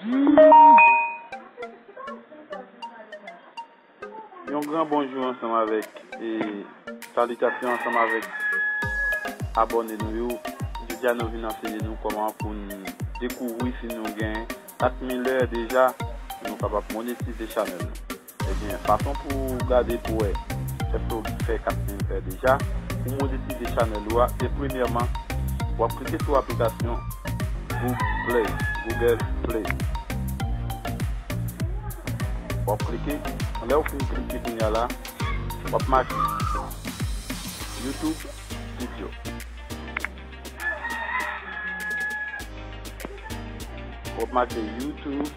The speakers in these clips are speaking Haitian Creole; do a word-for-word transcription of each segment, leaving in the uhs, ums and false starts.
Yon gran bonjou ansanm avèk, e, salitasyon ansanm avèk abòne nou yo. Jodi a nou vin anseye nou kòman pou n dekouvri si nou gen kat mil è deja, pou nou kapab monetize chanèl nou. Ebyen, fason pou w gade pou wè èske w fè kat mil è deja, pou monetize chanèl ou a, se premyèman, w ap klike sou aplikasyon Google Play, Google Play. W ap klike, lè w fin klike kounye a la, w ap mache YouTube Studio. W ap mache YouTube,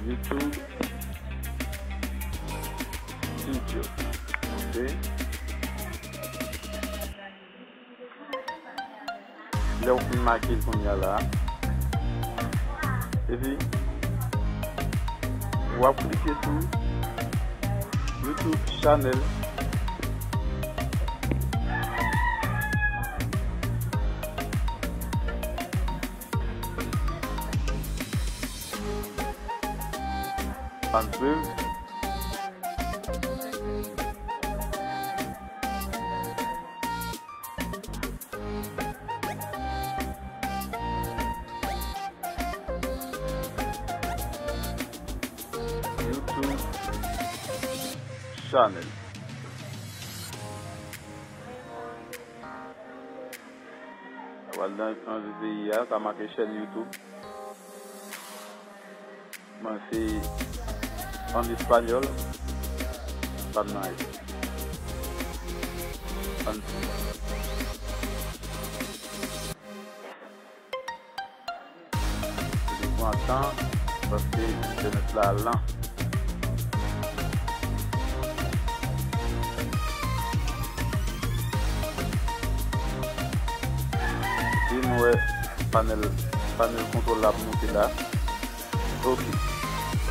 YouTube Studio. Ok. Lè w fin make l kounye a la, epi w ap klike sou YouTube Channel. Ann swiv. YouTube Channel. Ou al nan, nan V P I a, sa make chèn YouTube. Mwen se an espanyòl. Pa nan anyen. An- Li pran tan paske entènèt la lan. Epi nou wè panèl, panèl kontwòl la ap monte la. Ok.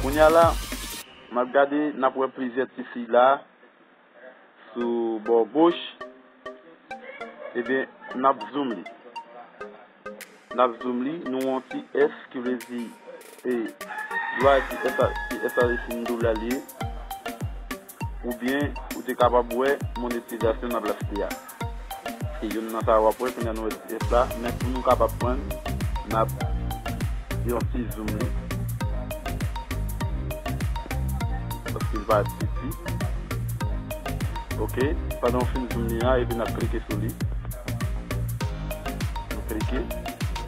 Kounye a la, n ap gade, n ap wè plizyè ti siy la sou bò goch. Ebyen, n ap zoom li. N ap zoom li, nou wè yon ti S ki vle di, e, lwa ti S a, ti S a se siy dola li ye. Oubyen, ou te kapab wè monetizasyon n ap lachte a. Se youn nan sa w ap wè, kounye a nou wè ti S la, men pou nou kapab pran, n ap yon ti zoom li. Paske l pa piti. Ok, pandan w fin zoom li a, epi n ap klike sou li. Nou klike,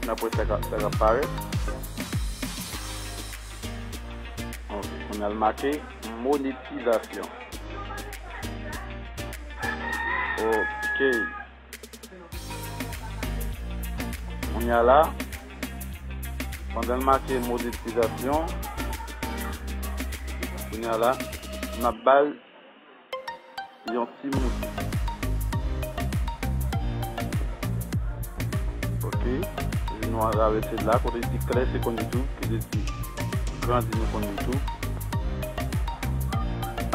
n ap wè sa k ap, sa k ap parèt. Ok, kounye a l make monetizasyon. Ok. Kounye a la, pandan l make monetizasyon, kounye a la, n ap ba l yon ti mouti. Ok. Epi nou al travèse la, kote di klè se konn YouTube, ki vle di grandi nou konn YouTube.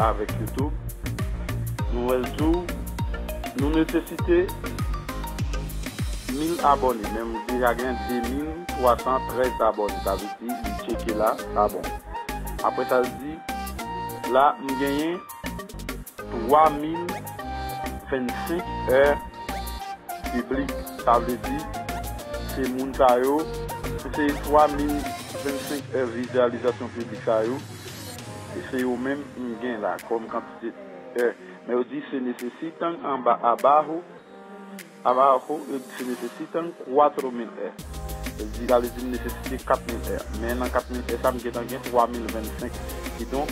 Avèk YouTube. Nou wè l tou, nou nesesite mil abòne, men m deja gen de mil twa san trèz abòne, sa vle di li tcheke la, sa bon. Apre sa l di, la m genyen twa mil vennsenk è piblik, sa vle di se moun sa yo, se twa mil vennsenk è vizyalizasyon piblik sa yo, e se yo menm m gen la kòm kantite è. Men yo di se necesitan anba abajo, abajo, yo di se necesitan cuatro mil è. Yo di, sa vle di m nesesite kat mil è. Men nan kat mil è sa, m gentan gen twa mil vennsenk. Kidonk,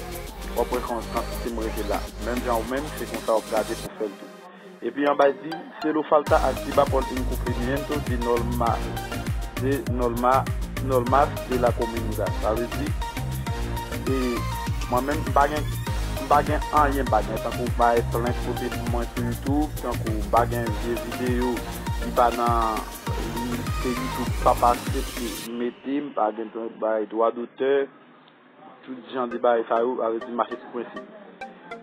w ap wè kon kantite m rete la. Menm jan ou menm, se konsa w ap gade pou fè l tou. Epi anba l di, solo falta activar por incumplimiento de norma, de norma, normas de la comunidad. Sa vle di, e mwen menm, m pa gen, m pa gen anyen, m pa gen tankou bay plent kote pou mwen sou YouTube, tankou m pa gen vye videyo ki pa nan, ke YouTube p ap aksepte mete, m pa gen bay dwa dotè, tout jan de bagay sa yo, sa vle di mache sou prensip.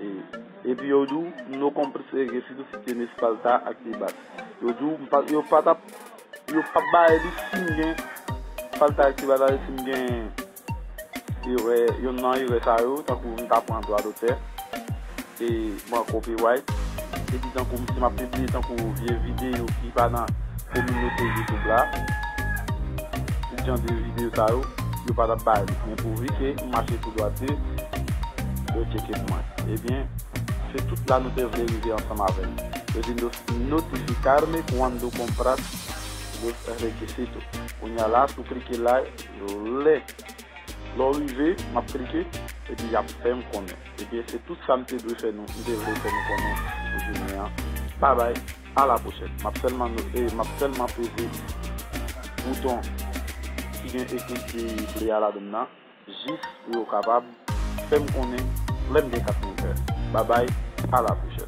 E, epi yo di w, no compres-, e, si tú tienes falta activas. Yo di w, m pa, yo pa t ap yo p ap bay li si m gen, fal ta ekri ba la si m gen erè, yonn nan erè sa yo, tankou m ta pran dwa dotè, e mwen copyright, epi tankou si m ap pibliye tankou vye videyo ki pa nan kominote YouTube la, tout jan de videyo sa yo, yo pa t ap bay li. Men pouvi ke m mache tou dwat, yo tcheke pou mwen. Ebyen, se tout la nou te vle rive ansanm avè l. Yo di nos-, notificarme cuando compras los requisitos. Kounye a la, si w klike la, lè, lè w rive, m ap klike, epi y ap fè m konnen. Ebyen, se tout sa m te dwe fè nou, m te vle fè nou konnen pou jounen an. Babay, a la pwochèn. M ap sèlman nou, e, m ap sèlman peze bouton ki gen ekri ki play a ladan m nan, jis pou yo kapab fè m konnen lè m gen kat mil è. Babay, a la pwochèn.